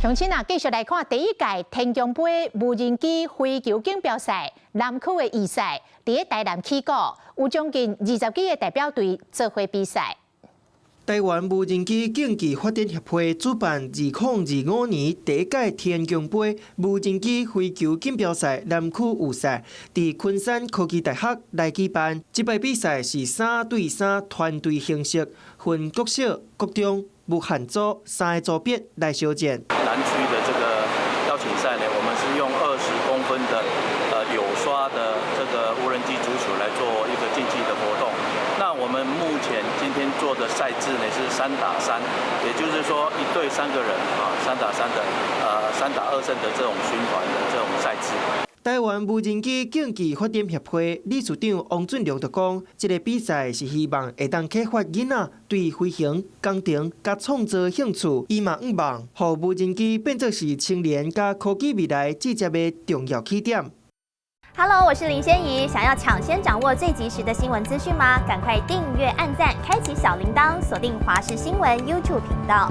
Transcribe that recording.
鄉親啊，繼續來看第一屆天穹盃無人機飛球錦標賽南區的預賽，佇咧台南起鼓，有將近20幾個代表隊做伙比賽。台灣無人機競技發展協會主辦2025年第一屆天穹盃無人機飛球錦標賽南區預賽，佇昆山科技大學來舉辦。這擺比賽是3對3團隊形式，分國小、國中、無限組三個組別來相戰。南區的這個邀請賽呢，我們是用20公分的有刷的這個無人機足球來做一個競技的活動。那我們目前今天做的賽制呢是3打3，也就是說一隊三個人啊，三打三的，3打2勝的這種循環的這種賽制。台灣無人機競技發展協會理事長王俊良就講，這個比賽是希望會當啟發囡仔對飛行、工程佮創造興趣，伊嘛向望，予無人機變做是青年佮科技未來職業的重要起點。 Hello，我是林仙怡，想要搶先掌握最及時的新聞資訊嗎？趕快訂閱、按讚、開啟小鈴鐺，鎖定華視新聞 YouTube 頻道。